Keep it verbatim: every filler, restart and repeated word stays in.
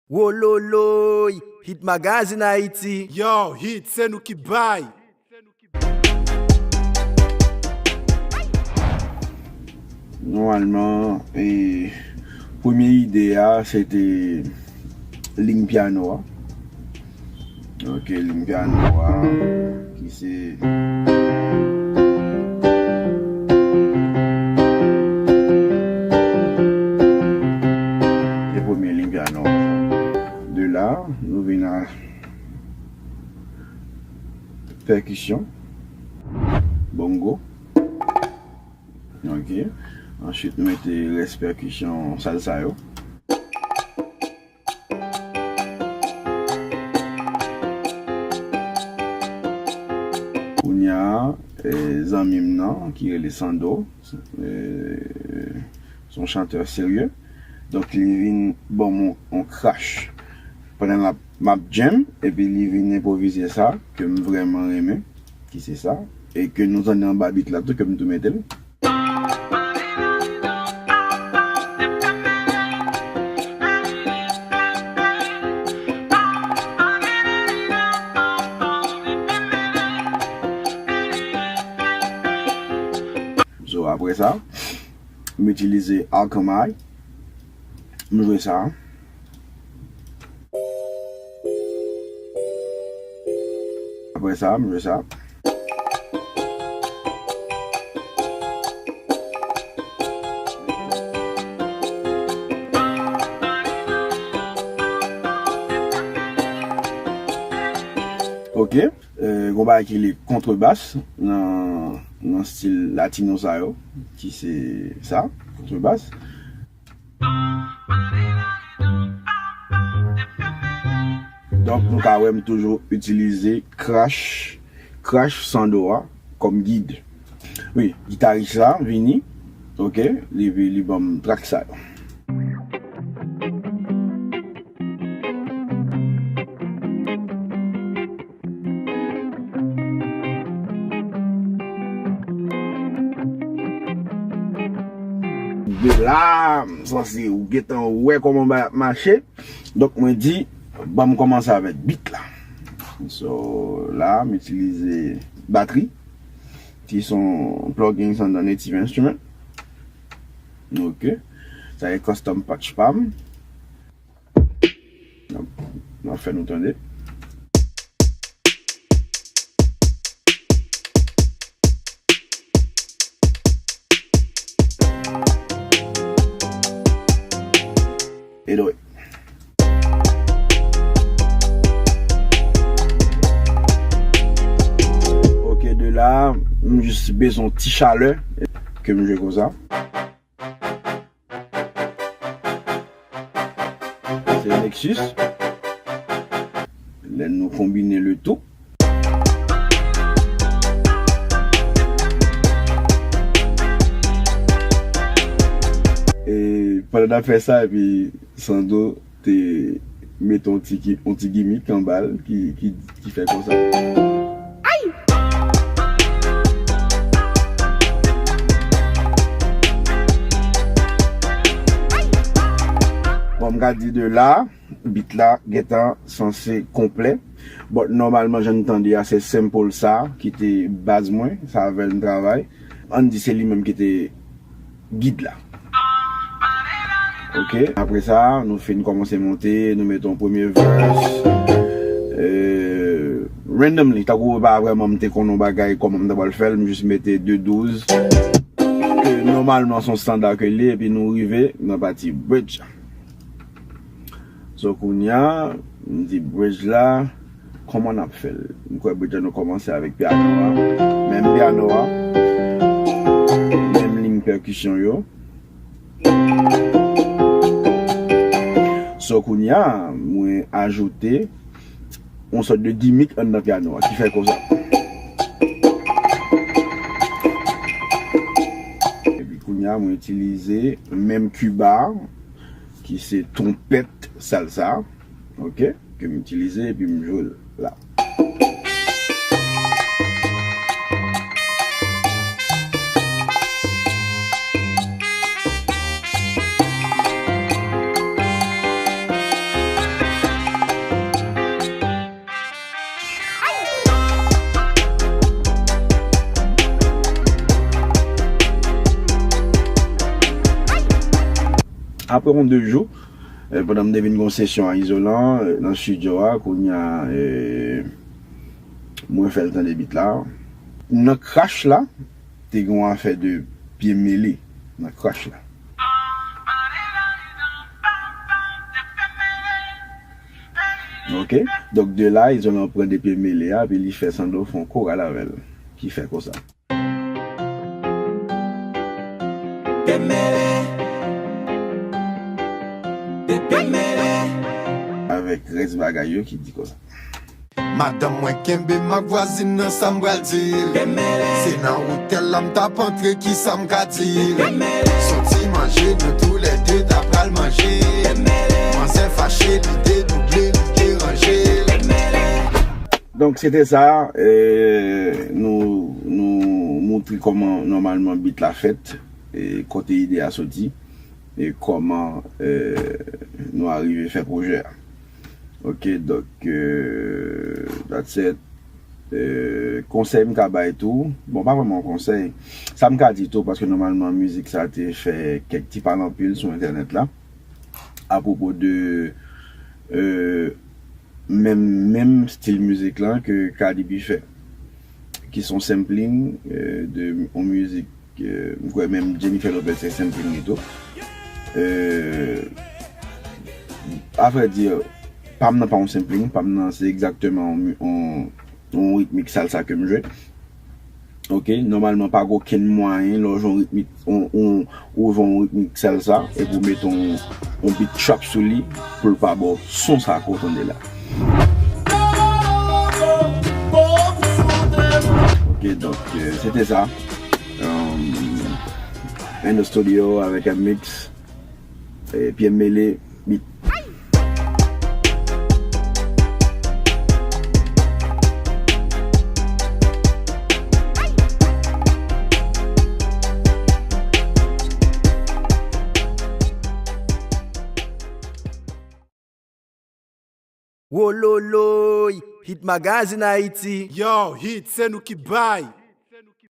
Wololoy, Hit Magazine Haïti. Yo, Hit, se nou ki bay. Nòmalman, e, premye ide a, se te liy pyano a. Ok, liy pyano a, ki se, se premye liy pyano a. De la, nou vin a pèkisyon, bongo. Ok. Answit, nou mete rès pèkisyon salsa yo. Kounye a, e, zanmi m nan, ki rele Sando, e, se yon chantè serye. Donk, li vin ban m yon, yon crash pandan l ap, m ap jam, epi li vin enpwovize sa, ke m vrèman renmen, ki se sa, e ke nou tande anba beat la tou, ke m tou mete l. So, apre sa, m itilize Alchemy. M jwe sa. Apre sa, m jwe sa. Ok. E, gon bagay ki rele kontrebas nan, nan stil latino sa yo, ki se sa, kontrebas. Donk, nou ka wè m toujou itilize crash, crash Sando a kòm gid. Wi, gitaris la vini, ok, li, li ban m track sa yo. De la, m sanse ou gentan wè kòman bagay ap mache. Donk, mwen di, ban m kòmanse avèk beat la. So, la, m itilize batri, ki se yon plugin anndan Native Instrument. Ok. Sa e custom patch pa m. M ap fè nou tande. Anyway. Ok, de la, m jis bezwen ti chalè ke m jwe konsa. Se Nexus. Lè nou konbine le tou. E pandan n ap fè sa, epi Sando te mete yon ti, yon ti gimmick anba l ki, ki, ki fè konsa. Ay! Bon, m ka di de la, beat la gentan sanse konplè. But nòmalman, jan n tande a, se sample sa ki te baz mwen, sa avè l m travay. Ann di se li menm ki te gid la. Ok, apre sa, nou fin kòmanse monte, nou mete yon premye verse. E, randomly, tankou pa vrèman m te konn yon bagay kòman m ta pral fè l, m jis mete de douz. Ke nòmalman se yon standard ke l ye, epi nou rive nan pati bridge. So, kounye a, m di bridge la, kòman n ap fè l? M kwè bridge la nou kòmanse avèk pyano a. Menm pyano a. Menm liy pèkisyon yo. So, kounye a, mwen ajoute yon sòt de gimmick anndan pyano a, ki fè konsa. Epi kounye a, mwen itilize menm kiba, ki se twonpèt salsa, ok, ke m itilize epi m jwe l la. Apre yon de jou, eh, pandan m te vin gen yon sesyon a izolan, eh, nan estidyo a, kounye a, eh, mwen fè l tande beat la. Nan crash la, te gen yon afè de pye mele nan crash la. Ok? Donk de la, izolan pran de pye mele a, epi li fè Sandro fè yon koral avè l, ki fè konsa. Avèk rès bagay yo ki di konsa. Madanm mwen kenbe m ak vwazin nan, sa m pral di l. Se nan otèl la m t ap antre, ki sa m ka di l. Soti manje, nou toulède ta pral manje. Manzè fache, li dedouble, li deranje. Donk, se te sa, eh, nou, nou montre kòman nòmalman beat la fèt, eh, kote ide a soti, e kòman, eh, nou arive fè pwojè a. Ok, donk, eh, that's it. Eh, konsèy m ka bay tou, bon, pa vrèman yon konsèy. Sa m ka di tou, paske nòmalman mizik sa te fè kèk ti pale anpil sou entènèt la, apwopo de, eh, menm, menm stil mizik lan ke Cardi B fè, ki se yon sampling, eh, de yon mizik, eh, m kwè menm Jennifer Lopez se sampling li tou. Eh, a vrè di, pa m nan pa yon sampling, pa m nan se egzakteman yon, yon, yon ritmik salsa ke m jwe. Ok, nòmalman pa gen okenn mwayen lè w jwe yon ritmik, yon, yon, ou jwe yon ritmik salsa epi w mete yon, yon beat trap sou li pou l pa ba w son sa ke w tande la. Ok, donk, eh, se te sa. Um, in the studio avèk M-Mix. Eh, pye mele, beat. Wololoy, Hit Magazine Haïti. Yo, Hit, se nou ki bay.